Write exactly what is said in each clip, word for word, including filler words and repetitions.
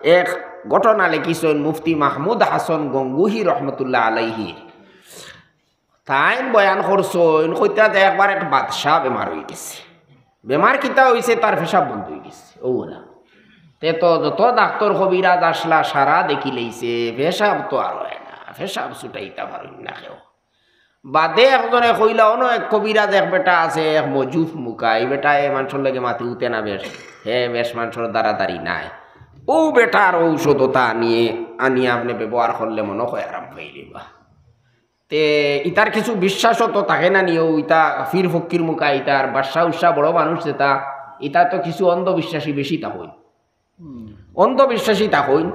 এক ঘটনা লেখিছইন মুফতি মাহমুদ হাসান গঙ্গুহি রহমতুল্লাহ আলাইহি। তাইন বয়ান করছইন, কইতা যে একবার এক বাদশা বেমার অইগেছে। বেমার কিতা অইছে? তার পেশাব বন্ধ অইগেছে। অউ না, তে তো যত ডাক্তর কবিরাজ আছলা, সারা দেখিলাইছে, পেশাব তো আর অয় না, পেশাব ছুটাইতা পারইন না কেউ। বাদে একজনে কইলা, অনো এক কবিরাজ এক বেটা আছে, এক মজুফ মুখা, ই বেটায় মানষর লগে মাতে উঠে না বেশ, হে বেশ মানষর দারাদারি নাই। অউ বেটার ঔষধ অতা আনিয়া আপনে ব্যবহার করলে মনো অয় আরাম পাইলিবা। তে ইতার কিছু বিশ্বাসও তো থাকে না নি, অউ ইতা ফির ফকির মুখা, ইতার বাদশা উদশা বড় মানুষ যেতা, ইতা তো কিছু অন্ধবিশ্বাসী বেশি থাকইন। অন্ধবিশ্বাসী থাকইন।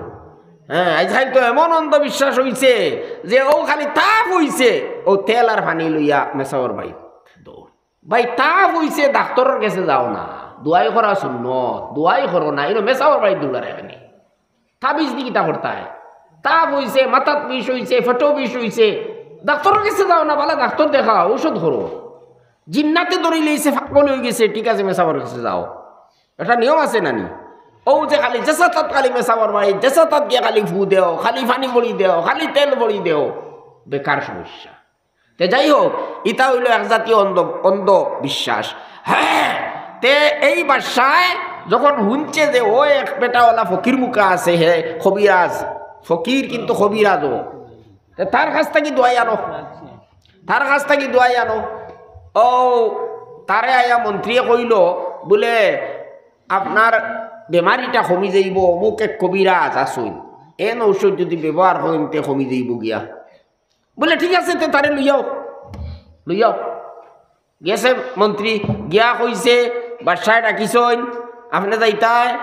হ্যাঁ, আইজকাইল তো এমন অন্ধবিশ্বাস অইছে যে অউ খালি তাপ অইছে, অউ তেল আর পানি লইয়া মেসাবর বাড়িত দৌড়। ভাই, তাপ অইছে, ডাক্তরর গেছে যাও না, দোয়াই করা সুন্নত, দোয়াই করো না, ইনো মেসাবর বাড়িত দৌড়ার কেনে। তাবিজ দি কিতা করতায়? তাপ অইছে, মাথাত বিষ অইছে, পেটো বিষ অইছে, ডাক্তরর গেছে যাও না, বালা ডাক্তর দেখাও, ঔষধ করো। জিন্নাতে ধরিলাইছে, পাগল অইগেছে, ঠিক আছে, মেসাবর গেছে যাও। একটা নিয়ম আছে না নি? অউ যে খালি যেছা তাত খালি মেসাবর বাড়িত, যেছা তাত গিয়া খালি ফু দেও, খালি পানি বড়ি দেও, খালি তেল বড়ি দেও, বেকার সমস্যা। তে যাই হোক, ইতা অইলো এক জাতীয় অন্ধ, অন্ধবিশ্বাস। হ্যাঁ, তে এই বাদশায় যখন হুনছে যে অউ এক বেটাওয়ালা ফকির মুখা আছে, হে কবিরাজ, ফকির কিন্তু কবিরাজও, তে তার কাছ থাকি দোয়াই আনো, তার কাছ থাকি দোয়াই আনো। অউ তারে আইয়া মন্ত্রীয়ে কইলো, বুলে, আপনার বেমারিটা কমি যাইবো, অমুক এক কবিরাজ আছইন, এন ঔষধ যুদি ব্যবহার করইন তে কমি যাইবো গিয়া। বুলে, ঠিক আছে, তে তারে লইয়াও, লইয়াও। গেছে মন্ত্রী, গিয়া কইছে, বাদশায় ডাকিছইন, আপনে যাইতায়?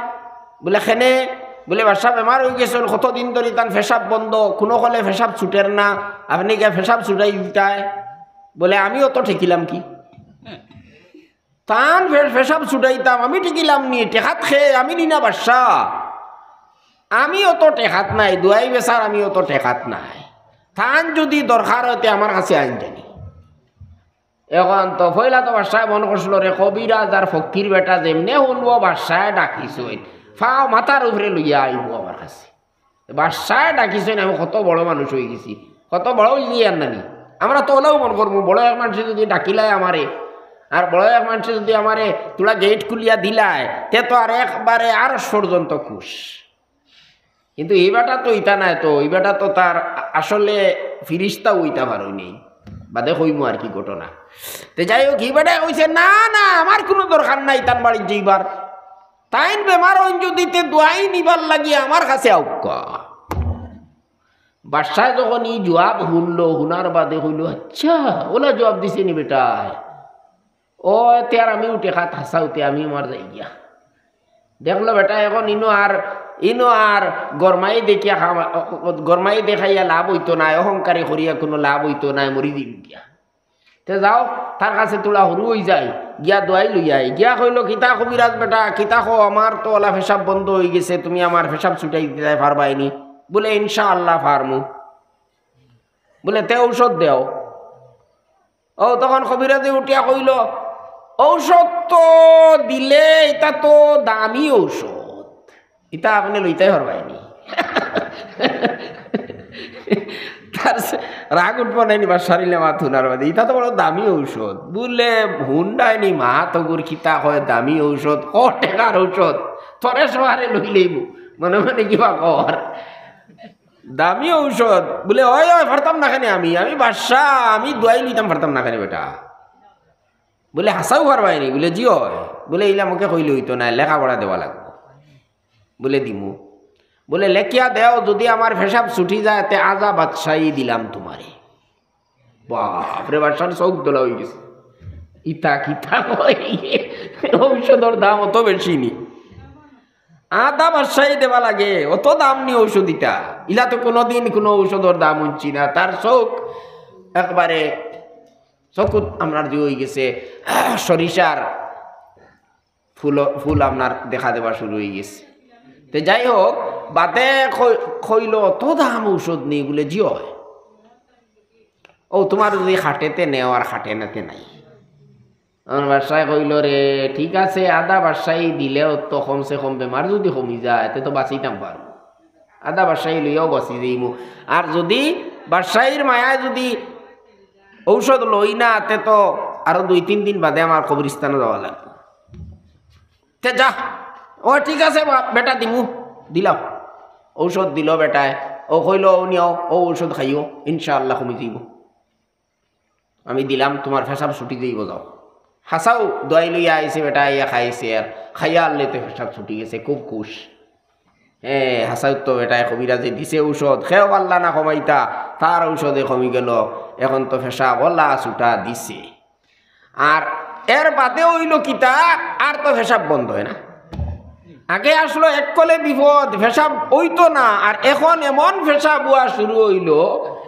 বুলে, কেনে? বুলে, বাদশা বেমার অইগেছইন, কতদিন ধরি তান পেশাব বন্ধ, কুনু কলে পেশাব ছুটের না, আপনে গিয়া পেশাব ছুটাই দিতায়। বুলে, আমিও তো ঠেকিলাম কি? তান ফে-, পেশাব ছুটাইতাম, আমি ঠেকিলাম নি, ঠেকাত খে, আমি নি না বাদশা। আমিও তো ঠেকাত নাই, দোয়াই বেচার আমিও তো ঠেকাত নাই। তান যুদি দরকার অয় তে আমার কাছে আইন জানি। এখন তো পয়লা তো বাদশায় মনো করছিল রে, কবিরাজ আর ফকির বেটা যেমনে হুনবো বাদশায় ডাকিছইন, ফাও মাথার উপরে লইয়া আইবো আমার কাছে। বাদশায় ডাকিছইন, আমি কত বড় মানুষ অইগেছি, কত বড় অইগেছি আর নানি। আমরা তো অলাউ মনো করমু, বড় এক মানষে যুদি ডাকিলায় আমারে, আর বড় এক মানষে যুদি আমারে থুড়া গেইট খুলিয়া দিলায়, তে তো আর একবারে আরশ পর্যন্ত খুশ। কিন্তু ই বেটা তো ইতা নায় তো, ই বেটা তো তার আ-, আসলে ফিরিস্তাও অইতা পারইন নি। বাদে কইমু আর কি ঘটনা। তে যাই হোক, ই বেটায় কইছে, "না, না, আমার কুনু দরকার নাই তান বাড়িত যাইবার। তাইন বেমার অইন যুদি তে দোয়াই নিবার লাগি আমার কাছে আউক্কা।" বাদশায় যখন ই জুয়াব হুনলো, হুনার বাদে কইলো, "আচ্ছা, অলা জুয়াব দিছে নি বেটায়? অয় তে আর আমিও ঠেকাত, হাছাউ তে আমি আমার যাই গিয়া।" দেখলো বেটা, এখন ইনো আর, ইনো আর গরমাই দেখিয়া খামা-, গরমাই দেখাইয়া লাভ অইতো নায়, অহংকারী করিয়া কুনু লাভ অইতো নায়, মরি দিমু গিয়া। তে যাও, তার কাছে থুড়া হুরু অইযাই, গিয়া দোয়াই লইয়া আই। গিয়া কইলো, "কিতা কবিরাজ বেটা, কিতা কও, আমার তো অলা পেশাব বন্ধ অইগেছে, তুমি আমার পেশাব ছুটাই দিতায় পারবায় নি?" বুলে, "ইনশাআল্লাহ পারমু।" বুলে, "তে ঔষধ দেও।" অউ তখন কবিরাজে উঠিয়া কইলো, "ঔষধ তো দিলে, ইতা তো দামি ঔষধ, ইতা আপনে লইতায় পারবায় নি।" তার সে-, রাগ উঠবো নায় নি, বাদশার ইলা মাত হুনার বাদে, "ইতা তো বড় দামি ঔষধ।" বুলে, "হুন্ডায় নি মা, তগুর কিতা কয় দামি ঔষধ, ক টেকার ঔষধ, তোরে সবারে লইলেইবো।" মনে মনে কিবা কর। দামি ঔষধ। বুলে, "অয়, অয়, পারতাম না কেনে আমি, আমি বাদশা, আমি দোয়াই লইতাম পারতাম না কেনে বেটা?" বুলে, "হাছাউ পারবায় নি?" বুলে, "জি অয়।" বুলে, "ইলা মুখে কইলে অইতো নায়, লেখাপড়া দেওয়া লাগবো।" বুলে, "দিমু।" বুলে, "লেখিয়া দেও, যুদি আমার পেশাব ছুটি যায়, তে আধা বাদশাই দিলাম তুমারে।" বাপরে, বাদশার চউখ ধলা অইগেছে। ইতা কিতা কয়? ঔষধর দাম অত বেশি নি? আধা বাদশাই দেওয়া লাগে, অত দাম নি ঔষধ ইতা। ইলা তো কুনুদিন কুনু ঔষধর দাম হুনছি না। তার চউখ একবারে, চউখত আমরার যে অইগেছে, সরিষার ফুল, ফুল আপনার দেখা দেওয়া শুরু অইগেছে। তে যাই হোক, বাদে কই-, কইলো, "অত দাম ঔষধ নি?" বুলে, "জি অয়।" "অউ তুমার যুদি খাটে তে নেও, আর খাটে না তে নাই।" আমার বাদশায় কইলো, "রে, ঠিক আছে, আধা বাদশাই দিলেও তো কমসে কম বেমার যুদি কমি যায়, তে তো বাঁচিতাম পারমু।" আধা বাদশাই লইয়াও বাঁচি যাইমু। আর যুদি বাদশাইর মায়ায় যুদি ঔষধ লই না, তে তো আরো দুই তিন দিন বাদে আমার কবরস্থানো যাওয়া লাগবো। তে যা, ও ঠিক আছে বা-, বেটা দিমু, দিলাম। ঔষধ দিল বেটায়, ও কইল, "ও নিও, ও ঔষধ খাইও, ইনশাআল্লাহ কমি যাইব।" আমি দিলাম, তোমার পেশাব ছুটি যাইব, যাও। হাছাউ দোয়াই লইয়া আইছে বেটা, আইয়া খাইছে, আর খাইয়া আনলে তো পেশাব ছুটি গেছে, খুব খুশ। হ্যাঁ, হাছাউ তো বেটায় কবিরাজে দিছে ঔষধ, খেয়েও পারলা না কমাইতা, তার ঔষধে কমি গেল, এখন তো পেশাব অলা ছুটা দিছে। আর এর বাদে অইল কিতা, আর তো পেশাব বন্ধ হয় না। আগে আসলো এক কলে বিপদ, পেশাব অইতো না, আর এখন এমন পেশাব হওয়া শুরু অইল,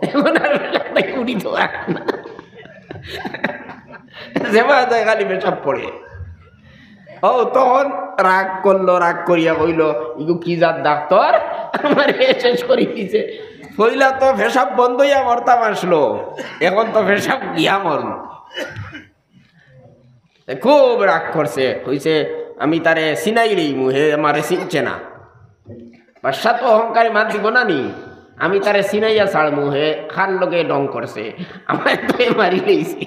এখন আর পেশাব নাই, উঠি তো আর না। যেবা যায় খালি পেশাব পড়ে। ও তখন রাগ করলো, রাগ করিয়া কইল, "ইগু কি জাত ডাক্তার, আমারে শেষ করি দিছে।" পয়লা তো পেশাব বন্ধ হইয়া মরতাম আসলো, এখন তো পেশাব গিয়া মরম। খুব রাগ করছে, কইছে, "আমি তারে চিনাই লইমু, হে আমারে চিনছে না।" বাদশা তো অহংকারী, মাত দিব না নি? "আমি তারে চিনাইয়া ছাড়মু, হে কার লগে ঢং করছে, আমারে তো হে মারি লইছে।"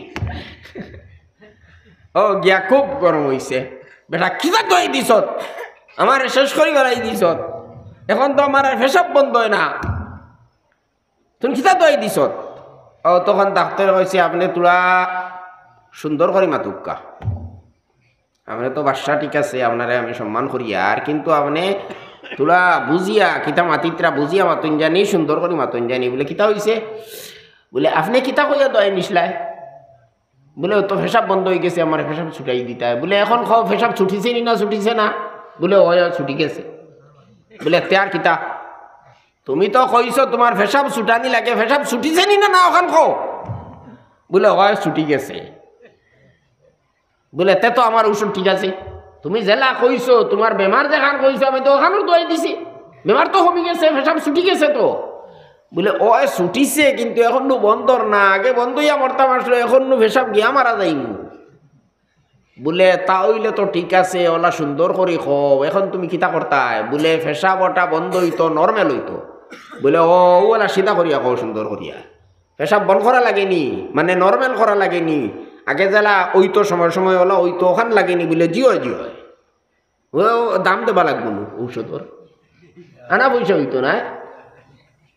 ও গিয়া খুব গরম হইছে, "বেটা, কিতা দোয়াই দিছত? আমারে শেষ করি বেলাই দিছত, এখন তো আমার আর পেশাব বন্ধ হয় না।" "তুমি কিতা দোয়াই দিছত?" ও তখন ডাক্তারে কইছে, "আপনে থুড়া সুন্দর করি মাতুক্কা। আপনে তো বাদশা, ঠিক আছে, আপনারে আমি সম্মান করি, আর কিন্তু আপনে থুড়া বুঝিয়া, কিতা মাতিত্রা বুঝিয়া মাতইন জানি, সুন্দর করি মাতইন জানি।" বলে, "কিতা হইছে?" বলে, "আপনে কিতা কইয়া দোয়াই নিছলায়?" বলে, "ও তো পেশাব বন্ধ হয়ে গেছে, আমার পেশাব ছুটাই দিতা।" বলে, "এখন কও, পেশাব ছুটিছে নি না ছুটিছে না?" বলে, "অয়, অয়, ছুটি গেছে।" বলে, "তে আর কিতা? তুমি তো কইছো তোমার পেশাব ছুটানি লাগে, পেশাব ছুটিছে নি না, না অখান কও?" বলে, "অয়, ছুটি গেছে।" বলে, "তে তো আমার ঔষধ ঠিক আছে, তুমি যেলা কইছো, তোমার বেমার যেখান কইছো, আমি তো অখানর দোয়াই দিছি, বেমার তো কমি গেছে, পেশাব ছুটি গেছে তো।" বলে, "অয় ছুটিছে, কিন্তু এখনো বন্ধর না, আগে বন্ধ হইয়া মরতাম আসলো, এখনো পেশাব গিয়া মারা যাইমু।" বলে, "তা অইলে তো ঠিক আছে, অলা সুন্দর করি কও, এখন তুমি কিতা করতায়?" বলে, "পেশাব ওটা বন্ধ হইতো, নরমাল হইতো।" বলে, "ও, অলা সিধা করিয়া কও, সুন্দর করিয়া। পেশাব বন্ধ করা লাগেনি, মানে নরমাল করা লাগেনি, আগে যেলা অইতো সময় সময় অলা অইতো, অখান লাগেনি?" বলে, "জি অয়, জি অয়।" "ও, দাম দেবা লাগবো নু ঔষধর, আনা পয়সা হইতো না।"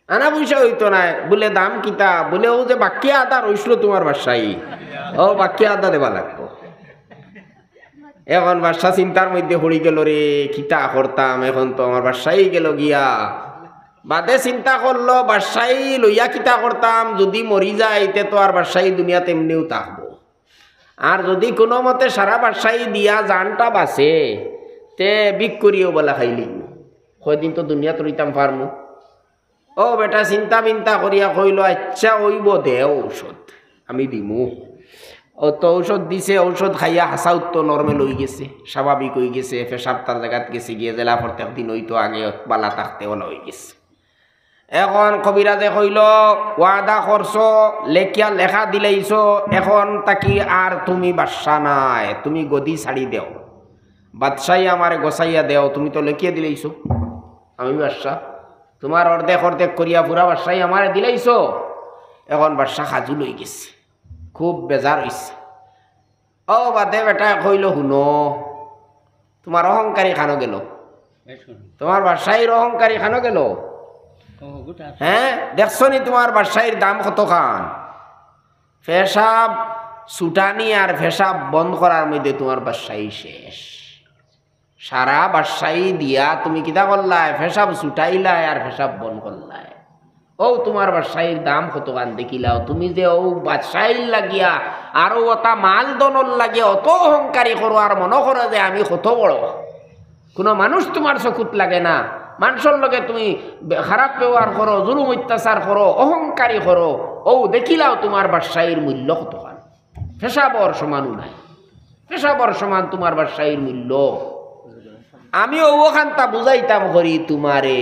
আনা পয়সা হইতো নায়। বলে, "দাম কিতা?" বলে, "ও যে বাক্কি আদা রইছিল তোমার বাদশাই, ও বাক্কি আদা দেবা লাগবো।" এখন বাদশা চিন্তার মধ্যে পড়ি গেল, "রে, কিতা করতাম, এখন তো আমার বাদশাই গেল গিয়া।" বাদে চিন্তা করলো, "বাদশাই লইয়া কিতা করতাম, যদি মরি যাই, তে তো আর বাদশাই দুনিয়াত এমনেউ থাকবো, আর যদি কোনো মতে সারা বাদশাই দিয়া জানটা বাঁচে, তে ভিক করিও বালা খাইলিমু, কয়দিন তো দুনিয়াত রইতাম পারমু।" ও বেটা চিন্তা বিন্তা করিয়া কইল, "আচ্ছা, অইবো, দেও ঔষধ, আমি দিমু।" ও তো ঔষধ দিছে, ঔষধ খাইয়া হাছাউ তো নরমাল হই গেছে, স্বাভাবিক হই গেছে, পেশাব তার জাগাত গেছে গিয়া, যেলা প্রত্যেক দিন অইতো আগে বালা থাকতে অলা হই গেছে। এখন কবিরাজে কইল, "ওয়াদা করছো, লেখিয়া লেখা দিলাইছো, এখন থাকি আর তুমি বাদশা নায়, তুমি গদি ছাড়ি দেও। বাদশাই আমারে গছাইয়া দেও, তুমি তো লেখিয়া দিলাইছো, আমি বাদশা, তোমার অর্ধেক অর্ধেক করিয়া পুরা বাদশাই আমারে দিলাইছো।" এখন বাদশা খাজুল হই গেছে, খুব বেজার হইছে। ও বাদে বেটায় কইল, "হুনো, তোমার অহংকারী খানো গেল? তোমার বাদশাইর অহংকারী খানো গেল? হ্যাঁ, দেখছো নি তোমার বাদশাইর দাম কতখান? পেশাব ছুটানি আর পেশাব বন্ধ করার মধ্যে তোমার বাদশাই শেষ। সারা বাদশাই দিয়া তুমি কিতা করলায়? পেশাব ছুটাইলায় আর পেশাব বন্ধ করলায়। ও তোমার বাদশাইর দাম কতখান দেখিলাও। তুমি যে ও বাদশাইর লাগিয়া আরো অতা মাল ধনর লাগিয়া অত অহংকারী করো আর মনো করো যে আমি কত বড়। কোনো মানুষ তোমার চকুত লাগে না। মানষর লগে তুমি বে-, খারাপ ব্যবহার করো, জুলুম অত্যাচার করো, অহংকারী করো। ও দেখিলাও তোমার বাদশাইর মূল্য কতখান। পেশাবর সমানও নাই। পেশাবর সমান তোমার বাদশাইর মূল্য। আমি অউ অখানতা বুঝাইতাম করি তোমারে,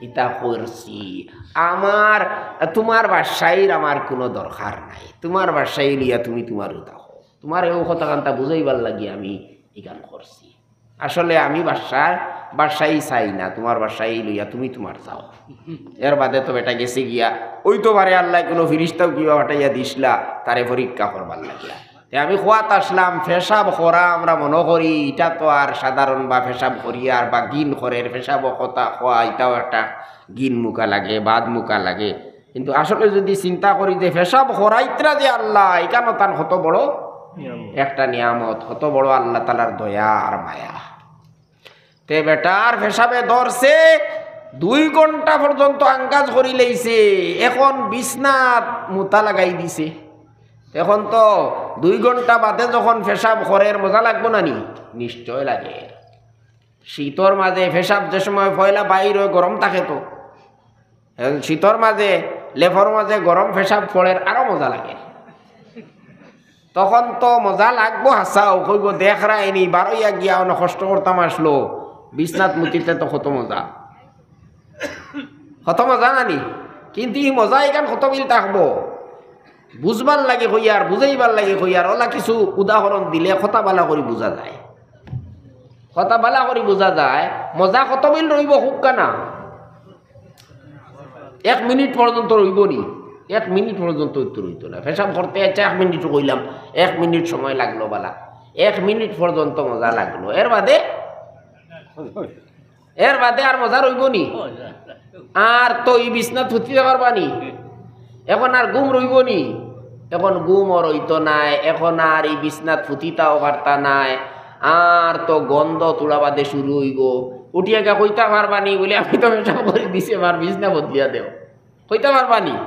ইতা করছি। আমার, তোমার বাদশাইর আমার কোনো দরকার নাই। তোমার বাদশাই লইয়া তুমি তোমার ইতা করো। তোমারে অউ কথাখানতা বুঝাইবার লাগি আমি ইখান করছি। আসলে আমি বাদশার বাদশাই চাই না, তুমার বাদশাই লইয়া তুমি তুমার যাও। এর বাদে তো বেটা গেছে গিয়া, অইতো পারে আল্লায় কুনু ফিরিস্তাও কিবা পাঠাইয়া দিছলা তারে পরীক্ষা করবার লাগিয়া। তে আমি কওয়াত আছলাম, পেশাব করা আমরা মনো করি, ইটা তো আর সাধারণ বা পেশাব করিয়ার বা ঘিন করের, পেশাব কথা কওয়া, ইটাও একটা ঘিন মুখা লাগে, বাদ মুখা লাগে। কিন্তু আসলে যুদি চিন্তা করি যে পেশাব করাইতরা যে আল্লায়, ইখানও তান কত বড় একটা নিয়ামত, কত বড় আল্লাহ তাআলার দয়া আর মায়া। তে বেটার পেশাবে ধরছে, দুই ঘন্টা পর্যন্ত আঙ্গাজ করি লইছে, এখন বিছনাত মুতা লাগাই দিছে। এখন তো দুই ঘন্টা বাদে যখন পেশাব করের, মজা লাগবো না নি? নিশ্চয় লাগে। শীতর মাঝে পেশাব যে সময় পয়লা বাইর অয়, গরম থাকে তো, এখন শীতর মাঝে লেফর মাঝে গরম পেশাব পড়ের, আরো মজা লাগে। তখন তো মজা লাগবো হাছাউ, কইবো, "দেখরায়নি, বারইয়া গিয়া অনো কষ্ট করতাম আছলো, বিছনাত মুতিতে তো কত মজা।" কত মজা না নি? কিন্তু ই মজা ইখান কতবিল থাকবো? বুঝবার লাগি কইয়ার, বুঝাইবার লাগি কইয়ার, অলা কিছু উদাহরণ দিলে কথা ভালা করি বুঝা যায়। কথা ভালা করি বুঝা যায়, মজা কতবিল রইবো কউক্কা না? এক মিনিট পর্যন্ত রইবো নি? এক মিনিট পর্যন্ত তো রইতো না। পেশাব করতে আইচ্ছা, এক মিনিট কইলাম, এক মিনিট সময় লাগলো বালা, এক মিনিট পর্যন্ত মজা লাগলো, এর বাদে, এর বাদে আর মজা রইবো নি? আর তো ই বিছনাত হুতিতা পারবা নি? এখন আর ঘুম রইবো নি? এখন ঘুমও রইতো নায়, এখন আর ই বিছনাত হুতিতাও পারতা নায়, আর তো গন্ধ থুড়া বাদে শুরু অইবো। উঠিয়া গিয়া কইতা পারবা নি বুলে, "আমি তো পেশাব করি দিছি, আমার বিছনা বদলিয়া দেও"? কইতা পারবা নি?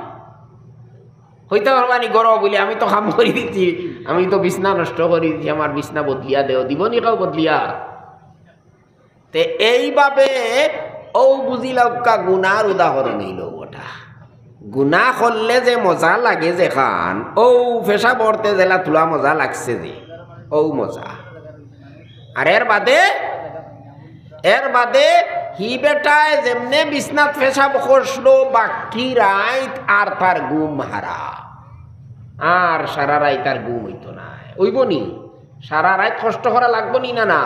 কইতা পারবা নি, "ঘরো বুলে, আমি তো কাম করি দিছি, আমি তো বিছনা নষ্ট করি দিছি, আমার বিছনা বদলিয়া দেও"? দিবো নি কেউ বদলিয়া? তে এইভাবে অউ বুঝিলাউক্কা গুনার উদাহরণ অইলো অটা। গুনা করলে যে মজা লাগে যেখান, অউ পেশাব করতে যেলা থুড়া মজা লাগছে যে, অউ মজা। আর এর বাদে, এর বাদে হি বেটায় যেমনে বিছনাত পেশাব করছলো, বাক্কি রাইত আর তার ঘুম হারাম। আর সারা রাইত আর ঘুম অইতো নায়। অইবো নি? সারা রাইত কষ্ট করা লাগবো নি না, না?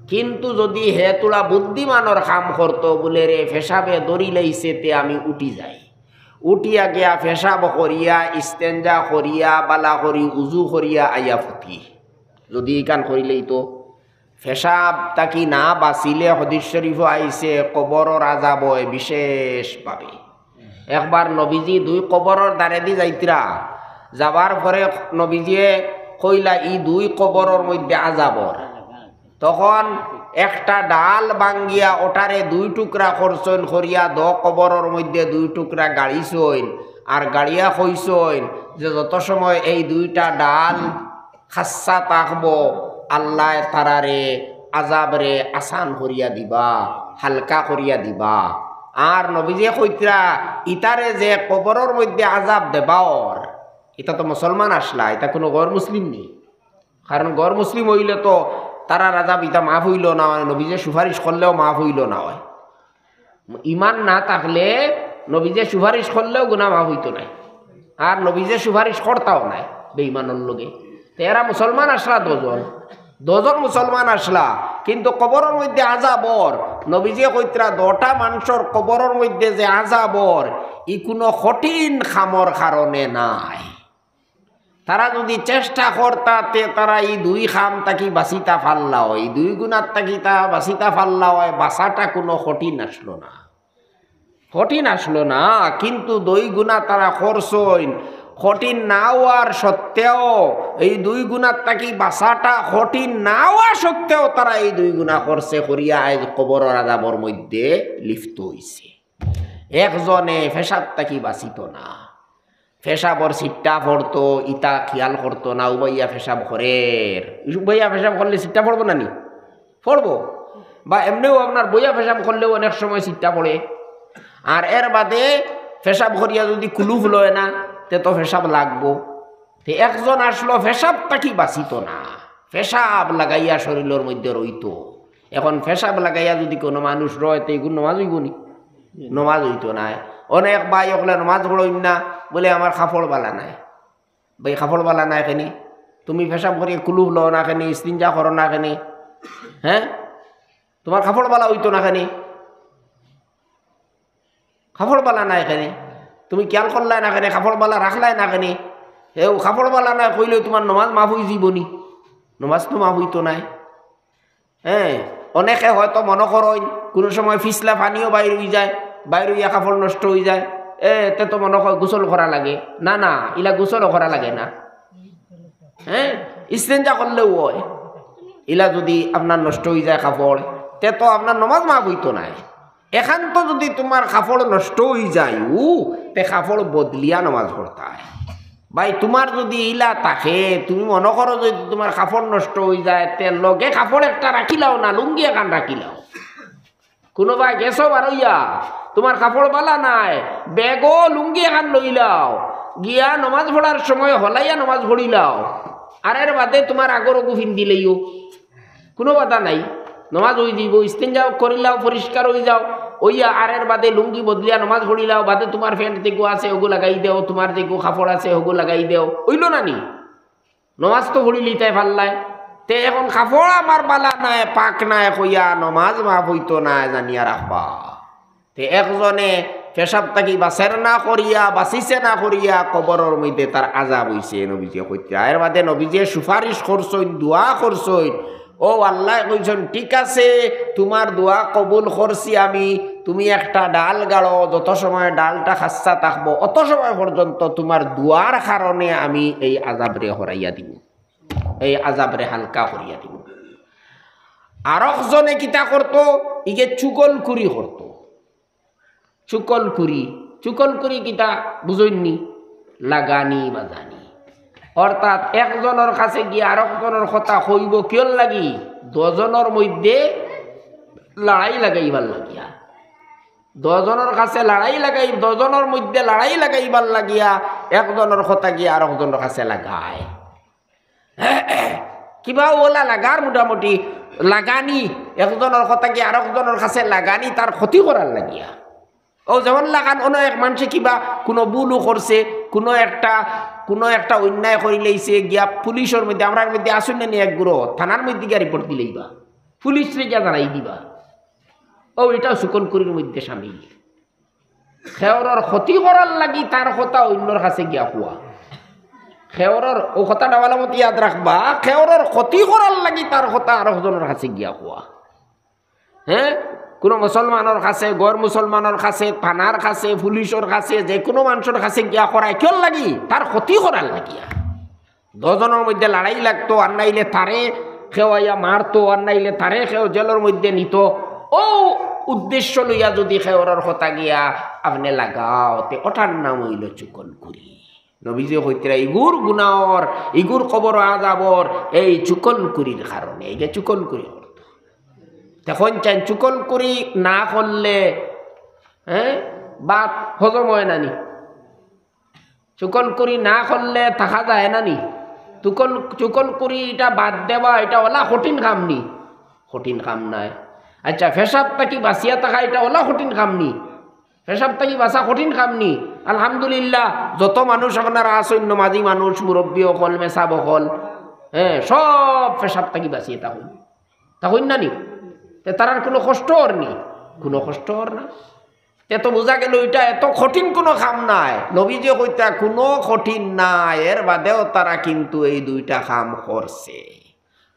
কিন্তু যুদি হে থুড়া বুদ্ধিমানর কাম করতো, বুলে, "রে, পেশাবে ধরিলাইছে, তে আমি উঠি যাই। উঠিয়া গিয়া পেশাব করিয়া, ইস্তেঞ্জা করিয়া, বালা করি উজু করিয়া আইয়া ফুতি।" যুদি ইখান করিলাইতো, পেশাব থাকি না বাচিলে হাদিস শরিফো আইছে, কবরর আজাব অয় বিশেষভাবে। একবার নবীজি দুই কবরর ধারেদি যাইতরা, যাওয়ার পরে নবীজিয়ে কইলা, "ই দুই কবরর মধ্যে আজাব অর।" তখন একটা ডাল ভাঙ্গিয়া অটারে দুই টুকরা করছইন, করিয়া দ কবরর মধ্যে দুই টুকরা গাড়িছইন, আর গাড়িয়া কইছইন যে যত সময় এই দুইটা ডাল খাস্সা থাকবো, আল্লায় তারারে আজাবরে আসান করিয়া দিবা, হালকা করিয়া দিবা। আর নবীজিয়ে কইতরা, "ইতারে যে কবরর মধ্যে আজাব দেবা অর, ইতা তো মুসলমান আছলা, ইতা কুনু গর মুসলিম নি।" কারণ গর মুসলিম অইলে তো তারার আজাব ইতা মাফ অইলো না অয়, নবীজিয়ে সুপারিশ করলেও মাফ অইলো না অয়। ইমান না থাকলে নবীজিয়ে সুপারিশ করলেও গুনা মাফ অইতো নায়, আর নবীজিয়ে সুপারিশ করতাও নায় বেইমানর লগে। তে এরা মুসলমান আছলা দুইজন, দুইজন মুসলমান আছলা, কিন্তু কবরর মধ্যে আজাব অর। নবীজিয়ে কইতরা, "দুইটা মানষর কবরর মধ্যে যে আজাব অর, ই কুনু কঠিন কামর কারণে নায়।" তারা যুদি চেষ্টা করতা, তে তারা ই দুই কাম থাকি বাচিতা পারলা অয়, ই দুই গুনার থাকি তারা বাচিতা পারলা অয়, বাচাটা কুনু কঠিন আছলো না, কঠিন আছলো না। কিন্তু দুই গুনা তারা করছইন, কঠিন না অওয়ার সত্ত্বেও, ই দুই গুনার থাকি বাচাটা কঠিন না অওয়া সত্ত্বেও তারা ই দুই গুনা করছে, করিয়া আইজ কবরর আজাবর মধ্যে লিপ্ত অইছে। একজনে পেশাব থাকি বাচিতো না, পেশাবর ছিটা পড়তো, ইতা খিয়াল করতো না, উবাইয়া পেশাব করের। উবাইয়া পেশাব করলে ছিটা পড়বো না নি? পড়বো। বা এমনেও আপনার বইয়া পেশাব করলেও অনেক সময় ছিটা পড়ে। আর এর বাদে পেশাব করিয়া যুদি কুলুপ লয় না, তে তো পেশাব লাগবো। তে একজন আছলো পেশাব থাকি বাচিতো না, পেশাব লাগাইয়া শরীলর মধ্যে রইতো। এখন পেশাব লাগাইয়া যুদি কুনু মানুষ রয়, তে ইগুর নমাজ অইবো নি? নমাজ অইতো নায়। অনেক ভাই অকলে নমাজ পড়ইন না, বুলে, "আমার কাপড় বালা নায়।" ভাই, কাপড় বালা নায় কেনে? তুমি পেশাব করিয়া কুলুপ লও না কেনে, ইস্তিঞ্জা করো না কেনে? হ্যাঁ? তুমার কাপড় বালা অইতো না কেনে? কাপড় বালা নায় কেনে? তুমি খিয়াল করলায় না কেনে? কাপড় বালা রাখলায় না কেনে? এও কাপড় বালা নায় কইলে তুমার নমাজ মাফ অইযিবো নি? নমাজ তো মাফ অইতো নায়। হ্যাঁ, অনেকে হয়তো মনো করইন, কুনু সময় ফিছলা পানিও বাইর অইযায়, বাইর অইয়া কাপড় নষ্ট অইযায়, এ, তে তো মনো কয় গোসল করা লাগে। না, না, ইলা গোসলও করা লাগে না। হ্যাঁ, ইস্তেঞ্জা করলেও অয়। ইলা যুদি আপনার নষ্ট অইযায় কাপড়, তে তো আপনার নমাজ মাফ অইতো নায়। একান্ত যুদি তুমার কাপড় নষ্ট অইযায়, উ, তে কাপড় বদলিয়া নমাজ পড়তায়। ভাই, তুমার যুদি ইলা থাকে, তুমি মনো করো যুদি তুমার কাপড় নষ্ট অইযায়, তে লগে কাপড় একটা রাখিলাও না, লুঙ্গি এখান রাখিলাও। কুনুবায় গেছো বারইয়া, তুমার কাপড় বালা নায়, ব্যাগো লুঙ্গি এখান লইলাও, গিয়া নমাজ পড়ার সময় হলাইয়া নমাজ পড়িলাও, আর এর বাদে তুমার আগর অগু ফিন্দিলাইও। কুনু বাধা নাই। নমাজ অইযিবো, ইস্তেঞ্জা করিলাও, পরিষ্কার অইযাও, অইয়া আর এর বাদে লুঙ্গি বদলিয়া নমাজ পড়িলাও, বাদে তুমার প্যান্ট যেগু আছে অগু লাগাই দেও, তুমার যেগু কাপড় আছে অগু লাগাই দেও, অইলো না নি? নমাজ তো পড়িলিতায় পারলায়। তে এখন কাপড় আমার বালা নায়, পাক নায় কইয়া নমাজ মাফ অইতো নায় জানিয়া রাখবা। তে একজনে পেশাব থাকি বাচের না করিয়া, বাচিছে না করিয়া কবরর মধ্যে তার আজাব অইছে, নবীজিয়ে কইতরা। এর বাদে নবীজিয়ে সুপারিশ করছইন, দোয়া করছইন, ও আল্লায় কইছইন, ঠিক আছে, তুমার দোয়া কবুল করছি আমি, তুমি একটা ডাল গাড়ো, যত সময় ডালটা কাচ্চা থাকবো, অত সময় পর্যন্ত তুমার দোয়ার কারণে আমি এই আজাবরে হরাইয়া দিমু, এই আজাবরে হালকা করিয়া দিমু। আরক জনে কিতা করতো, ইগে চুগলখুরি করতো। চুগলখুরি, চুগলখুরি কিতা বুঝইন নি? লাগানি বাজানি। অর্থাৎ একজনর কাছে গিয়া আরক জনর কথা কইবো কিয়র লাগি? দুইজনর মধ্যে লড়াই লাগাইবার লাগিয়া। দুইজনর কাছে লড়াই লাগাই, দুইজনর মধ্যে লড়াই লাগাইবার লাগিয়া একজনর কথা গিয়া আরক জনর কাছে লাগায়। কিবা অলা লাগার মোটামুটি লাগানি, একজনর কথা গিয়া আরক জনর কাছে লাগানি তার ক্ষতি করার লাগিয়া। ও যেমন লাগান, অন্য এক মানষে কিবা কুনু ভুলও করছে, কুনু একটা, কুনু একটা অন্যায় করিলাইছে, গিয়া পুলিশর মধ্যে, আমরার মধ্যে আছইন না নি এক গুরু, থানার মধ্যে গিয়া রিপোর্ট দিলাইবা, পুলিশরে গিয়া জানাই দিবা। ও, ইটাও চুগলখুরির মধ্যে শামিল। কেউরর ক্ষতি করার লাগি তার কথা অইন্যর কাছে গিয়া কওয়া। কেউরর, অউ কথাটা ভালা মতো ইয়াদ রাখবা, কেউরর ক্ষতি করার লাগি তার কথা আরক জনর কাছে গিয়া কওয়া। হ্যাঁ, কুনু মুসলমানর কাছে, গর মুসলমানর কাছে, থানার কাছে, পুলিশর কাছে, যেকুনু মানষর কাছে গিয়া করায়, কিয়র লাগি? তার ক্ষতি করার লাগিয়া। দুইজনর মধ্যে লড়াই লাগতো, আর নাইলে তারে কেউ আইয়া মারতো, আর নাইলে তারে কেউ জেলর মধ্যে নিতো। অউ উদ্দেশ্য লইয়া যুদি কেউরর কথা গিয়া আপনে লাগাও, তে ওটার নাম অইলো চুগলখুরি। নবীজিয়ে কইতরা, ইগুর গুনা অর, ইগুর কবরো আজাব অর, এই চুগলখুরির কারণে, এই যে চুগলখুরি করতো। তখন চাইন চুগলখুরি না করলে, হ্যাঁ, ভাত হজম অয় না নি? চুগলখুরি না করলে থাকা যায় না নি? চুগল, চুগলখুরি ইটা বাদ দেওয়া, ইটা অলা কঠিন কাম নি? কঠিন কাম নায়। আচ্ছা, পেশাব থাকি বাচিয়া থাকা, ইটা অলা কঠিন কাম নি? পেশাব থাকি বাচা কঠিন কাম নি? আলহামদুলিল্লাহ, যত মানুষ আপনারা আছইন, নমাজি মানুষ, মুরব্বি অকল, মেসাব অকল, হ্যাঁ, সব পেশাব থাকি বাচিয়া থাকইন। থাকইন না নি? তে তারার কুনু কষ্ট অর নি? কুনু কষ্ট অর না। তে তো বুঝা গেল ইটা এত কঠিন কুনু কাম নায়। নবীজিয়ে কইতরা কুনু কঠিন নায়, এর বাদেও তারা কিন্তু এই দুইটা কাম করছে।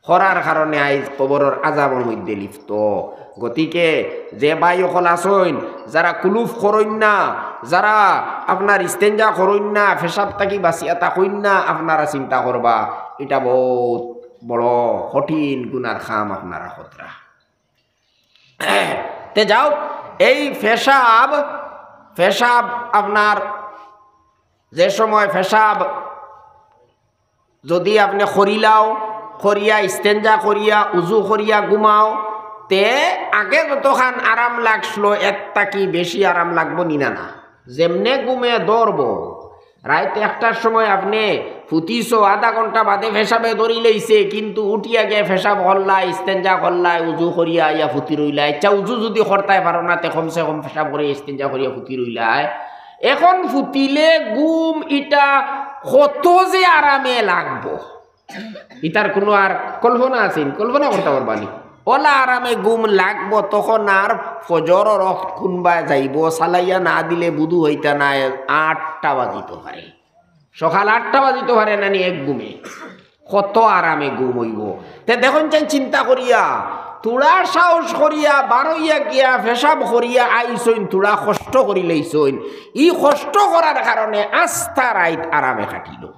করার কারণে আইজ কবরর আজাবর মধ্যে লিপ্ত। গতিকে যে ভাই অকল আছইন, যারা কুলুফ করইন না, যারা আপনার ইস্তেঞ্জা করইন না, পেশাব থাকি বাচিয়া থাকইন না, আপনারা চিন্তা করবা, ইটা বউত বড় কঠিন গুনার কাম আপনারা করতরা। তে যাও, এই পেশাব, পেশাব আপনার যে সময় পেশাব যুদি আপনে করিলাও, করিয়া ইস্তেঞ্জা করিয়া, উজু করিয়া ঘুমাও, তে আগে যতখান আরাম লাগছিল, এর থাকি বেশি আরাম লাগবো নি না? না, যেমনে ঘুমে ধরবো, রাইত একটার সময় আপনে ফুতিছো, আধা ঘন্টা বাদে পেশাবে ধরিলাইছে, কিন্তু উঠিয়া গিয়া পেশাব করলায়, ইস্তেঞ্জা করলায়, উজু করিয়া আইয়া ফুতি রইলায়। আচ্ছা, উজু যুদি করতায় পারো না, তে কমসে কম পেশাব করিয়া ইস্তেঞ্জা করিয়া ফুতি রইলায়। এখন ফুতিলে ঘুম ইটা কত যে আরামে লাগবো, ইতার কুনু আর কল্পনা আছে নি? কল্পনা করতা পারবা নি? অলা আরামে ঘুম লাগবো, তখন আর ফজরর অক্ত কুনবায় যাইবো, চালাইয়া না দিলে বুধু অইতা নায়, আটটা বাজিতো পারে, সকাল আটটা বাজিতো পারে নানি এক ঘুমে। কত আরামে ঘুম অইবো। তে দেখইন চাইন চিন্তা করিয়া, থুড়া সাহস করিয়া, বারইয়া গিয়া, পেশাব করিয়া আইছইন, থুড়া কষ্ট করিলাইছইন। ই কষ্ট করার কারণে আস্তা রাইত আরামে কাটিলো,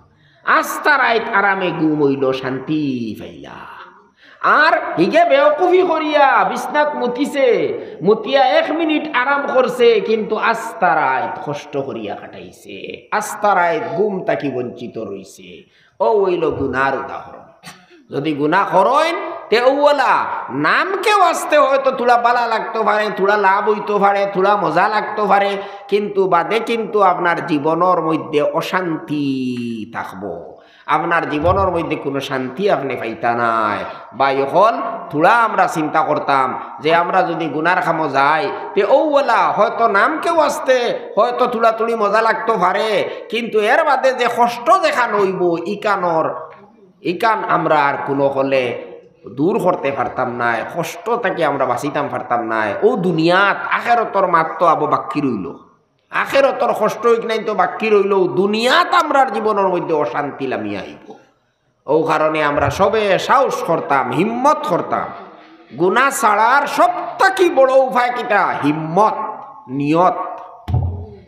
আস্তা রাইত আরামে ঘুম অইলো, শান্তি পাইলা। আর হিগে বেওকুফি করিয়া বিছনাত মুতিছে, মুতিয়া এক মিনিট আরাম করছে, কিন্তু আস্তা রাইত কষ্ট করিয়া কাটাইছে, আস্তা রাইত ঘুম থাকি বঞ্চিত রইছে। অউ অইলো গুনার উদাহরণ। যুদি গুনা করইন, তে অউ অলা নামকে ওয়াস্তে হয়তো থুড়া বালা লাগতো পারে, থুড়া লাভ অইতো পারে, থুড়া মজা লাগতো পারে, কিন্তু বাদে কিন্তু আপনার জীবনর মধ্যে অশান্তি থাকবো, আপনার জীবনর মধ্যে কুনু শান্তি আপনে পাইতা নায়। ভাই অকল, থুড়া আমরা চিন্তা করতাম যে আমরা যুদি গুনার কামো যাই, তে অউ অলা হয়তো নামকে ওয়াস্তে হয়তো থুড়া থুড়ি মজা লাগতো পারে, কিন্তু এর বাদে যে কষ্ট যেখান অইবো, ইখানর, ইখান আমরা আর কুনু হকলে দূর করতে পারতাম নায়, কষ্ট থাকি আমরা বাঁচিতাম পারতাম নায়। অউ দুনিয়াত, আখেরতর মাত তো আবো বাক্কি রইলো, আখেরতর কষ্ট অউক নাইন তো বাক্কি রইলো, দুনিয়াত আমরার জীবনর মধ্যে অশান্তি লামিয়া আইবো। অউ কারণে আমরা সবে সাহস করতাম, হিম্মত করতাম। গুনা ছাড়ার সব থাকি বড় উপায় কিতা? হিম্মত, নিয়ত।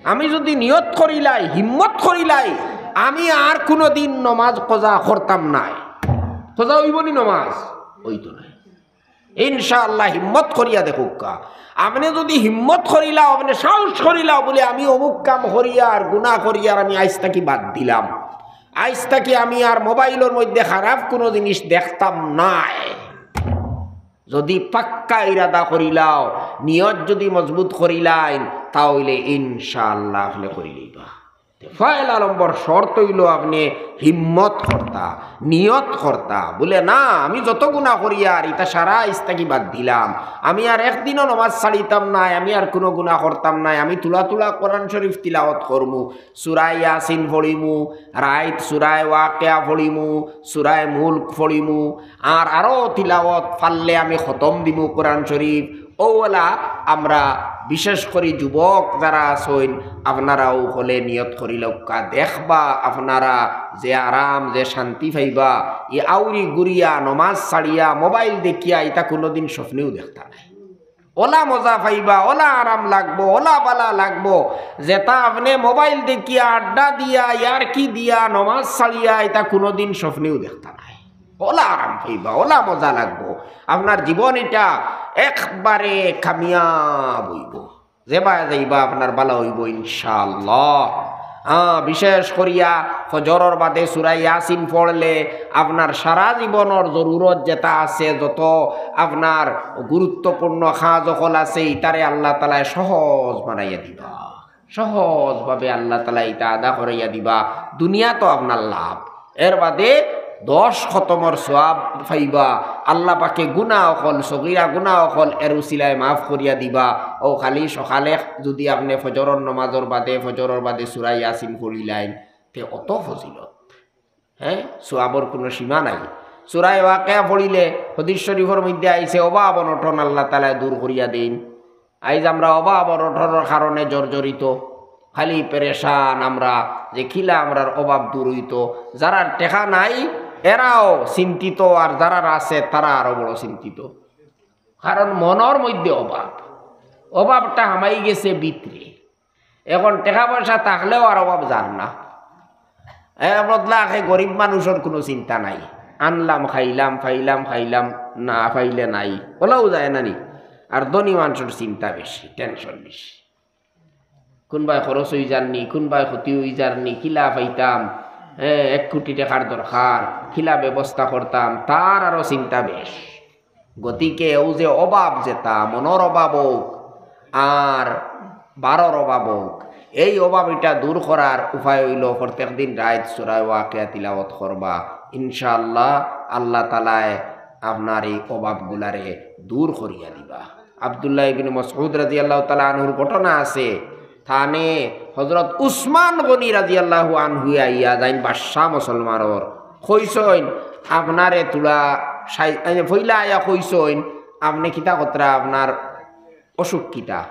আমি যুদি নিয়ত করিলাই, হিম্মত করিলাই, আমি আর কুনুদিন নমাজ কজা করতাম নায়। কজা অইবো নি নমাজ? অইতো নায়। ইনশাআল্লাহ, হিম্মত করিয়া দেখউক্কা। আপনে যুদি হিম্মত করিলাও, আপনে সাহস করিলাও বুলে, আমি অমুক কাম করিয়ার, গুনা করিয়ার, আমি আইজ থাকি বাদ দিলাম, আইজ থাকি আমি আর মোবাইলর মধ্যে খারাপ কুনু জিনিস দেখতাম নায়। যুদি পাক্কা ইরাদা করিলাও, নিয়ত যুদি মজবুত করিলাইন, তা অইলে ইনশাআল্লাহ আপনে করিলাইবা। তে পয়লা নম্বর শর্ত অইলো আপনে হিম্মত করতা, নিয়ত করতা। বুলে, "না, আমি যত গুনা করিয়ার, ইতা সারা আইজ থাকি বাদ দিলাম। আমি আর একদিনও নমাজ ছাড়িতাম নায়, আমি আর কুনু গুনা করতাম নায়, আমি থুড়া থুড়া কোরআন শরীফ তিলাওয়াত করমু, সূরা ইয়াসিন পড়িমু, রাইত সূরা ওয়াকিয়া পড়িমু, সূরা মুলক পড়িমু, আর আরো তিলাওয়াত পারলে আমি খতম দিমু কোরআন শরীফ।" অউ অলা আমরা বিশেষ করি যুবক যারা আছইন, আপনারাও হকলে নিয়ত করিলাউক্কা, দেখবা আপনারা যে আরাম, যে শান্তি পাইবা। ই আউরি গুরিয়া, নমাজ ছাড়িয়া, মোবাইল দেখিয়া, ইতা কুনুদিন স্বপ্নেও দেখতা নায়। অলা মজা পাইবা, অলা আরাম লাগবো, অলা বালা লাগবো, যেটা আপনে মোবাইল দেখিয়া, আড্ডা দিয়া, ইয়ারকি দিয়া, নমাজ ছাড়িয়া, ইতা কুনুদিন স্বপ্নেও দেখতা নায়। অলা আরাম পাইবা, অলা মজা লাগবো। আপনার জীবন ইটা একবারে কামিয়াব অইবো। যেবায় যাইবা আপনার বালা অইবো ইনশাআল্লাহ। হ্যাঁ, বিশেষ করিয়া ফজরর বাদে সূরা ইয়াসিন পড়লে আপনার সারা জীবনর জরুরত যেটা আছে, যত আপনার গুরুত্বপূর্ণ কাজ অকল আছে, ইতারে আল্লাহ তাআলায় সহজ বানাইয়া দিবা। সহজভাবে আল্লাহ তাআলায় ইতা আদা করাইয়া দিবা, দুনিয়াত তো আপনার লাভ। এর বাদে দশ খতমর সওয়াব পাইবা। আল্লাহ পাকে গুনা অকল, সগিরা গুনা অকল এর উসিলায় মাফ করিয়া দিবা। অউ খালি সকালে যুদি আপনে ফজরর নমাজর বাদে, ফজরর বাদে সূরা ইয়াসিন পড়িলাইন, তে অত ফজিলত। হ্যাঁ, সওয়াবর কুনু সীমা নাই। সূরা ওয়াকিয়া পড়িলে হাদিস শরীফর মধ্যে আইছে, অভাব অনটন আল্লাহ তাআলায় দূর করিয়া দেইন। আইজ আমরা অভাব অনটনর কারণে জর্জরিত, খালি পেরেশান আমরা যে কিলা আমরার অভাব দূর অইতো। যারার টেকা নাই, এরাও চিন্তিত, আর যারার আছে, তারা আরো বড় চিন্তিত। কারণ মনর মধ্যে অভাব, অভাবটা হামাই গেছে ভিতরে। এখন টেকা পয়সা থাকলেও আর অভাব যার না। এর বদলা আখে গরিব মানুষর কুনু চিন্তা নাই, আনলাম, খাইলাম, পাইলাম, খাইলাম, না পাইলে নাই, অলাও যায় না নি। আর ধনী মানুষর চিন্তা বেশি, টেনশন বেশি। কুনবায় খরচ অইযার নি, কুনবায় ক্ষতি অইযার নি, কিলা পাইতাম, হ্যাঁ, এক কোটি টেকার দরকার, কিলা ব্যবস্থা করতাম, তার আরো চিন্তা বেশ। গতিকে অউ যে অভাব যেটা, মনর অভাব অউক আর বারর অভাব অউক, এই অভাব ইটা দূর করার উপায় অইলো প্রত্যেক দিন রাইত সূরা ওয়াকিয়া তিলাওয়াত করবা। ইনশাআল্লাহ, আল্লাহ তাআলায় আপনার এই অভাবগুলারে দূর করিয়া দিবা। আব্দুল্লাহ ইবনে মাসউদ রাদিয়াল্লাহু তাআলা আনহুর ঘটনা আছে, তানে হযরত উসমান গনি রাদিয়াল্লাহু আনহু আইয়া যাইন বাদশা মুসলমানর, কইছইন, "আপনারে থুড়া সাই-," এ, পয়লা আইয়া কইছইন, আপনে কিতা করতরা, আপনার অসুখ কিতা?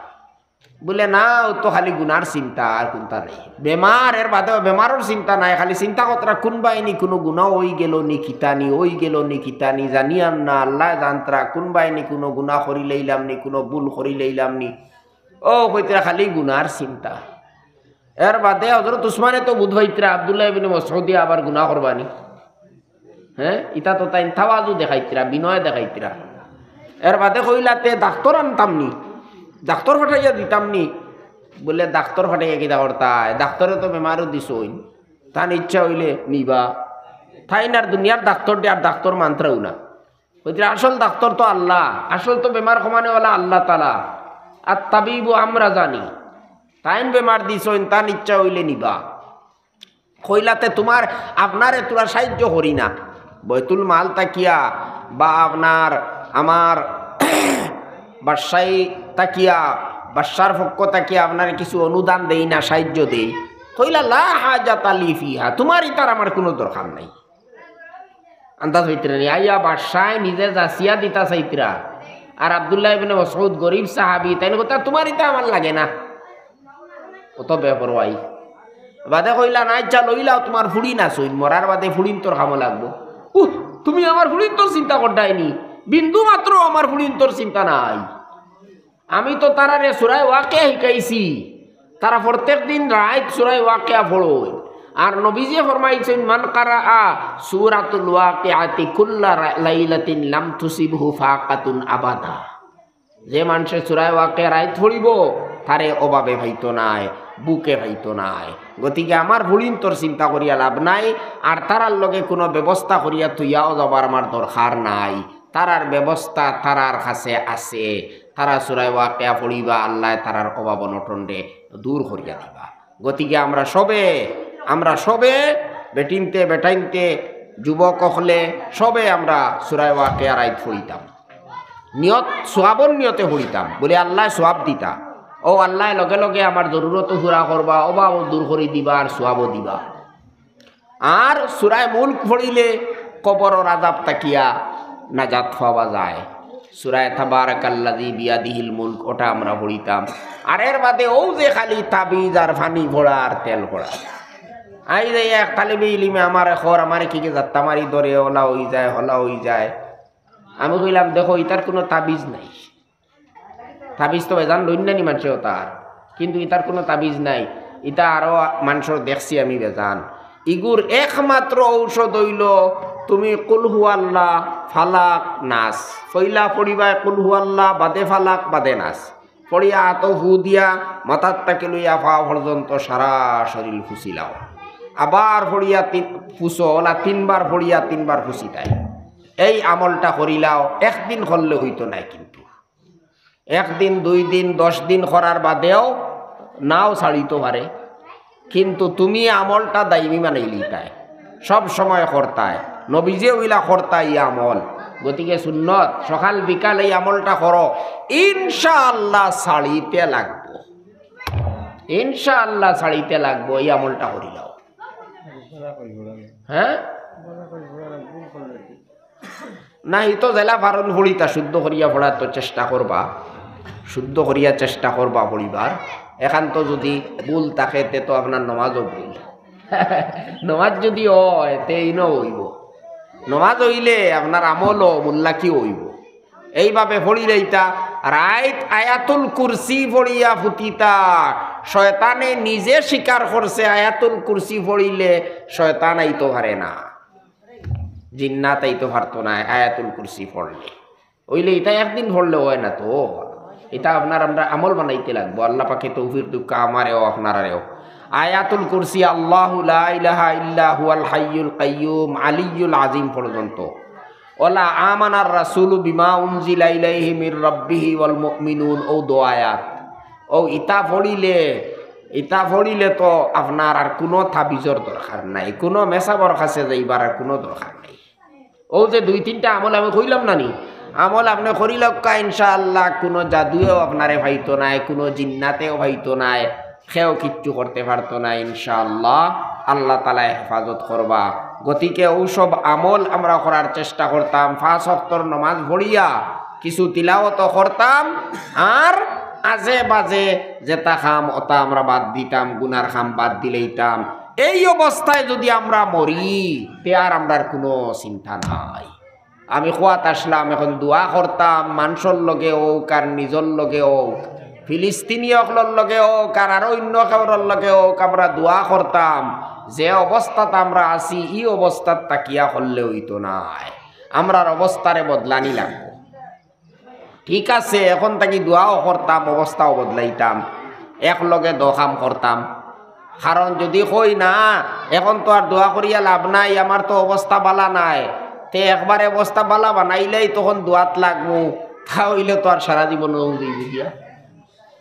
বুলে, "না, অউ তো খালি গুনার চিন্তা, আর কুনতা নাই।" বেমার, এর বাদে বেমারর চিন্তা নাই, খালি চিন্তা করতরা কুনবায়নি কুনু গুনা অইগেলো নি কিতা নি, অইগেলো নি কিতা নি, জানিয়ার না, আল্লায় জানতরা, কুনবায়নি কুনু গুনা করিলাইলাম নি, কুনু ভুল করিলাইলাম নি। অউ কইতরা খালি গুনার চিন্তা। এর বাদে হজরত উসমানে তো বুঝ পাইতরা, আব্দুল্লাহ ইবনে মাসউদে আবার গুনা করবানি। হ্যাঁ, ইতা তো তাইন তাওয়াজু দেখাইতরা, বিনয় দেখাইতরা। এর বাদে কইলা, "তে ডাক্তর আনতাম নি, ডাক্তর পাঠাইয়া দিতাম নি।" বুলে, "ডাক্তর পাঠাইয়া কিতা করতায়? ডাক্তরে তো বেমারও দিছইন, তান ইচ্ছা অইলে নিবা।" তাইন আর দুনিয়ার ডাক্তর দে আর ডাক্তর মানতরাও না। কইতরা, "আসল ডাক্তর তো আল্লাহ, আসল তো বেমার কমানেওয়ালা আল্লাহ তাআলা। আত-তাবিবু আমরাদানি, তাইন বেমার দিছইন, তান ইচ্ছা অইলে নিবা।" কইলা, "তে তুমার, আপনারে থুড়া সাহায্য করি না, বাইতুল মাল থাকিয়া বা আপনার, আমার বাদশাই থাকিয়া, বাদশার পক্ষ থাকিয়া আপনারে কিছু অনুদান দেই না, সাহায্য দেই?" কইলা, "লা হাজাতা লি ফিহা, তুমার ইতার আমার কুনু দরকার নাই।" আন্দাজ পাইতরা নি? আইয়া বাদশায় নিজে যাচিয়া দিতা চাইতরা। আর আব্দুল্লাহ ইবনে মাসউদ গরিব সাহাবী, তাইন কইতরা, "তুমার ইতা আমার লাগে না।" অত বেপরোয়াই। বাদে কইলা, "না, ইচ্ছা লইলাও, তুমার ফুড়িন আছইন, মরার বাদে ফুড়িন্তর কামো লাগবো।" "উহ, তুমি আমার ফুড়িন্তর চিন্তা কররায় নি, বিন্দু মাত্র আমার ফুড়িন্তর চিন্তা নাই। আমি তো তারারে সূরা ওয়াকিয়া শিখাইছি, তারা প্রত্যেক দিন রাইত সূরা ওয়াকিয়া পড়ইন।" আর নবীজিয়ে ফরমাইছইন, "মান কারাআ সূরাতুল ওয়াকিআতি কুল্লা রা-, লাইলাতিন লাম তুসিবহু ফাকাতুন আবাদা।" যে মানষে সূরা ওয়াকিয়া রাইত পড়িবো, তারে অভাবে পাইতো নায়, ভুকে পাইতো নায়। গতিকে আমার ফুড়িন্তর চিন্তা করিয়া লাভ নাই, আর তারার লগে কুনু ব্যবস্থা করিয়া থইয়াও যাবার আমার দরকার নাই। তারার ব্যবস্থা তারার কাছে আছে, তারা সূরা ওয়াকিয়া পড়িবা, আল্লায় তারার অভাব অনটনরে দূর করিয়া দিবা। গতিকে আমরা সবে, আমরা সবে, বেটিন্তে, বেটাইন্তে, যুবক অকলে, সবে আমরা সূরা ওয়াকিয়া রাইত পড়িতাম। নিয়ত, সওয়াবর নিয়তে পড়িতাম, বুলে আল্লায় সওয়াব দিতা। অউ আল্লায় লগে লগে আমার জরুরতও পুরা করবা, অভাবও দূর করি দিবা, আর সওয়াবও দিবা। আর সূরায়ে মুলক পড়িলে কবরর আযাব থাকিয়া নাজাত পাওয়া যায়। সূরায়ে তাবারাকাল্লাযী বিয়াদিহিল মুলক, ওটা আমরা পড়িতাম। আর এর বাদে অউ যে খালি তাবিজ আর পানি পড়া আর তেল পড়া। আইজ এক তালিবে ইলিমে আমারে কর, আমারে কিগে জাত্তা মারি ধরে, অলা অইযায়, হলা অইযায়। আমি কইলাম, "দেখো, ইতার কুনু তাবিজ নাই।" তাবিজ তো বেজান লইন না নি মানষে অতার, কিন্তু ইতার কুনু তাবিজ নাই। ইতা আরো মানষর দেখছি আমি বেজান। ইগুর একমাত্র ঔষধ অইলো তুমি কুল হু আল্লাহ, ফালাক, নাস। পয়লা পড়িবায় কুল হু আল্লাহ, বাদে ফালাক, বাদে নাস। পড়িয়া আতো ফু দিয়া মাথার থাকি লইয়া পাও পর্যন্ত সারা শরীল ফুছিলাও। আবার পড়িয়া তিন, ফুছো, অলা তিনবার পড়িয়া তিনবার ফুছিতায়। এই আমলটা করিলাও, একদিন করলে অইতো নায় কিন্তু। একদিন, দুই দিন, দশ দিন করার বাদেও নাও ছাড়িতো পারে, কিন্তু তুমি আমলটা দাইমি বানাইলিতায়, সব সময় করতায়। নবীজিয়ে অইলা করতা ই আমল। গতিকে সুন্নত, সকাল বিকাল এই আমলটা করো, ইনশাআল্লাহ ছাড়িতে লাগবো, ইনশাআল্লাহ ছাড়িতে লাগবো। এই আমলটা করিলাও। হ্যাঁ? না, ই তো যেলা পারইন পড়িতা, শুদ্ধ করিয়া পড়ার তো চেষ্টা করবা, শুদ্ধ করিয়া চেষ্টা করবা পড়িবার। একান্ত যুদি ভুল থাকে, তে তো আপনার নমাজও ভুল। নমাজ যুদি অয়, তে ইনো অইবো। নমাজ অইলে আপনার আমলও মুল্লাকি অইবো। এইভাবে পড়িলাইতা, রাইত আয়াতুল কুরসি পড়িয়া ফুতিতা। শয়তানে নিজে স্বীকার করছে, আয়াতুল কুরসি পড়িলে শয়তান আইতো পারে না। জিন্নাত আইতো পারতো নায় আয়াতুল কুরসি পড়লে। অইলে ইতা একদিন পড়লে অয় না তো, ইতা আপনার আমরা আমল বানাইতে লাগবো। আল্লাহ পাকে তৌফিক দেউক্কা আমারেও আপনারারেও। আয়াতুল কুরসি, আল্লাহু লা ইলাহা ইল্লা হুয়াল হাইয়ুল কাইয়ুম আলিয়্যুল আজিম পর্যন্ত। ওলা আমানার রাসূলু বিমা উনজিলা ইলাইহি মির রাব্বিহি ওয়াল মুমিনুন, অউ দো আয়াত। অউ ইতা পড়িলে, ইতা পড়িলে তো আপনার আর কুনু তাবিজর দরকার নাই, কুনু মেসাবর কাছে যাইবার আর কুনু দরকার নাই। অউ যে দুই তিনটা আমল আমি কইলাম না নি, আমল আপনে করিলাউক্কা, ইনশাআল্লাহ কুনু জাদুয়েও আপনারে পাইতো নায়, কুনু জিন্নাতেও পাইতো নায়, কেউ কিচ্ছু করতে পারতো নায়, ইনশাআল্লাহ আল্লাহ তাআলায় হেফাজত করবা। গতিকে অউ সব আমল আমরা করার চেষ্টা করতাম, পাঁচ ওয়াক্তর নমাজ পড়িয়া কিছু তিলাওয়াতও করতাম, আর আজে বাজে যেতা কাম অতা আমরা বাদ দিতাম, গুনার কাম বাদ দিলাইতাম। এই অবস্থায় যুদি আমরা মরি, তে আর আমরার কুনু চিন্তা নাই। আমি কওয়াত আছলাম, অখন দোয়া করতাম, মানষর লগে অউক আর নিজর লগে অউক, ফিলিস্তিনি অকলর লগে অউক, আর আরো অইন্য কেউরর লগে অউক, আমরা দোয়া করতাম। যে অবস্থাত আমরা আছি, ই অবস্থাত থাকিয়া করলে অইতো নায়। আমরার অবস্থারে বদলানি লাগবো। ঠিক আছে, অখন থাকি দোয়াও করতাম, অবস্থাও বদলাইতাম, একলগে দো কাম করতাম। কারণ যুদি কই না, অখন তো আর দোয়া করিয়া লাভ নাই, আমার তো অবস্থা বালা নাই, তে একবারে অবস্থা বালা বানাইলেই তখন দোয়াত লাগমু, তা অইলে তো আর সারা জীবন অউ দিন দিয়া।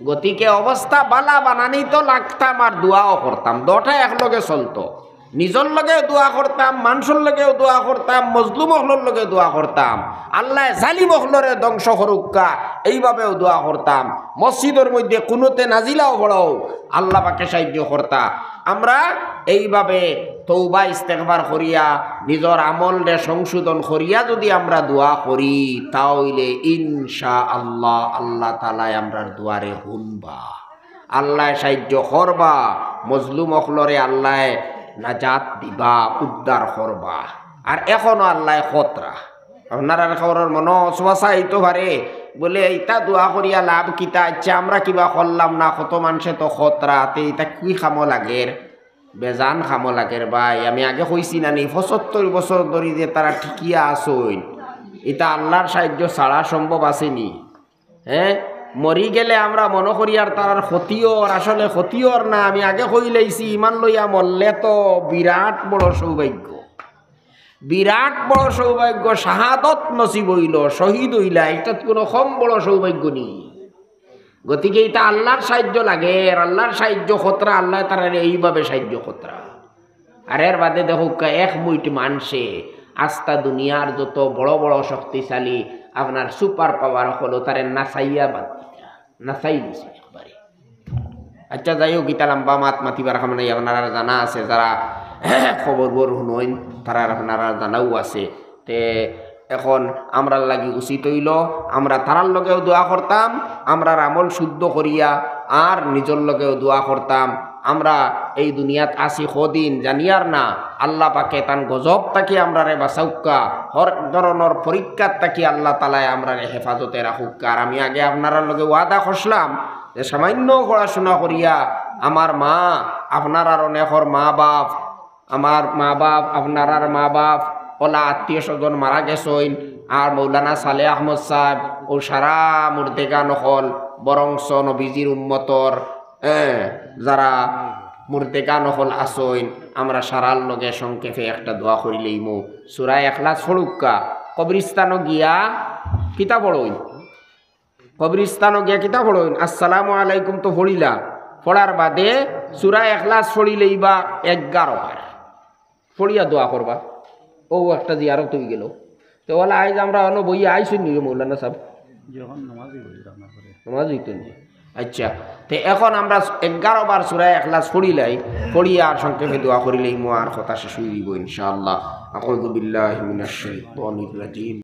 গতিকে অবস্থা বালা বানানি তো লাগতাম আর দোয়াও করতাম, দুটা একলগে চলতো। নিজর লগেও দোয়া করতাম, মানষর লগেও দোয়া করতাম, মজলুম অকলর লগে দোয়া করতাম। আল্লায় জালিম অকলরে ধ্বংস করউক্কা, এইভাবেও দোয়া করতাম। মসজিদর মধ্যে কুনুতে নাজিলাও পড়াও, আল্লা পাকে সাহায্য করতা। আমরা এইভাবে তওবা ইস্তেগফার করিয়া, নিজর আমলরে সংশোধন করিয়া যুদি আমরা দোয়া করি, তা অইলে ইনশাআল্লাহ আল্লা তাআলায় আমরার দোয়ারে হুনবা। আল্লায় সাহায্য করবা, মজলুম অকলরে আল্লায় নাজাত দিবা, উদ্ধার করবা। আর অখনো আল্লায় খতরা। আপনারার কেউরর মনো অসুয়াশা অইতো পারে, বলে, "ইতা দোয়া করিয়া লাভ কিতা? আইচ্ছা, আমরা কিবা করলাম না, কত মানষে তো খতরা, তে ইতা কি কামো লাগের? বেজান কামো লাগের ভাই।" আমি আগে কইছি না নি, পঁচাত্তর বছর ধরি যে তারা টিকিয়া আছইন, ইতা আল্লার সাহায্য ছাড়া সম্ভব আছে নি? হ্যাঁ, মরি গেলে আমরা মনো করি আর তারার ক্ষতি অর, আসলে ক্ষতি অর না। আমি আগে কইলাইছি, ইমান লইয়া মরলে তো বিরাট বড় সৌভাগ্য, বিরাট বড় সৌভাগ্য, শাহাদত নসিব অইলো, শহীদ অইলা, ইটাত কুনু কম বড় সৌভাগ্য নি। গতিকে ইতা আল্লার সাহায্য লাগের, আর আল্লার সাহায্য খতরা, আল্লায় তারারে এইভাবে সাহায্য খতরা। আর এর বাদে দেখউক্কা, এক মুইট মানষে আস্তা দুনিয়ার যত বড় বড় শক্তিশালী আপনার সুপার পাওয়ার অকল, তারে নাচাইয়া বাদ দিতা, নাচাই দিছে একবারে। আইচ্ছা, যাই হউক, ইতা লাম্বা মাত মাতিবার কাম নাই, আপনারার জানা আছে, যারা খবর বর হুনইন, তারার আপনারার জানাও আছে। তে অখন আমরার লাগি উচিত অইলো, আমরা তারার লগেও দোয়া করতাম, আমরার আমল শুদ্ধ করিয়া, আর নিজর লগেও দোয়া করতাম। আমরা এই দুনিয়াত আছি কদিন জানিয়ার না, আল্লা পাকে তান গজব থাকি আমরারে বাচাউক্কা, হর ধরনর পরীক্ষার থাকি আল্লা তাআলায় আমরারে হেফাজতে রাখউক্কা। আর আমি আগে আপনারার লগে ওয়াদা করছলাম যে সামান্য পড়াশুনা করিয়া আমার মা, আপনারার অনেকর মা বাপ, আমার মা বাপ, আপনারার মা বাপ, অলা আত্মীয় স্বজন মারা গেছইন, আর মৌলানা সালেহ আহমদ সাব, অউ সারা মুর্দেগান অকল, বরংস নবীজির উম্মতর, এ, যারা মুর্দেগান অকল আছইন, আমরা সারার লগে সংক্ষেপে একটা দোয়া করিলাইমু। সূরা ইখলাস পড়উক্কা, কবরিস্তানো গিয়া কিতা পড়ইন? কবরিস্তানো গিয়া কিতা পড়ইন? আসসালামু আলাইকুম তো পড়িলা, পড়ার বাদে সূরা ইখলাস পড়িলাইবা এগারো বার, পড়িয়া দোয়া করবা। অউ একটা জিয়ারত অইগেলো। তে অলা আইজ আমরা অনো বইয়া আইছইন নি রে মৌলানা সাব? যখন নামাজ অইবো, নামাজ অইতো নি। আইচ্ছা, তে অখন আমরা এগারো বার সূরা ইখলাস পড়িলাই, পড়িয়া আর সংক্ষেপে দোয়া করিলাইমু, আর কথা শেষ অইযিবো ইনশাআল্লাহ। আউযু বিল্লাহি মিনাশ শাইতানির রাজিম।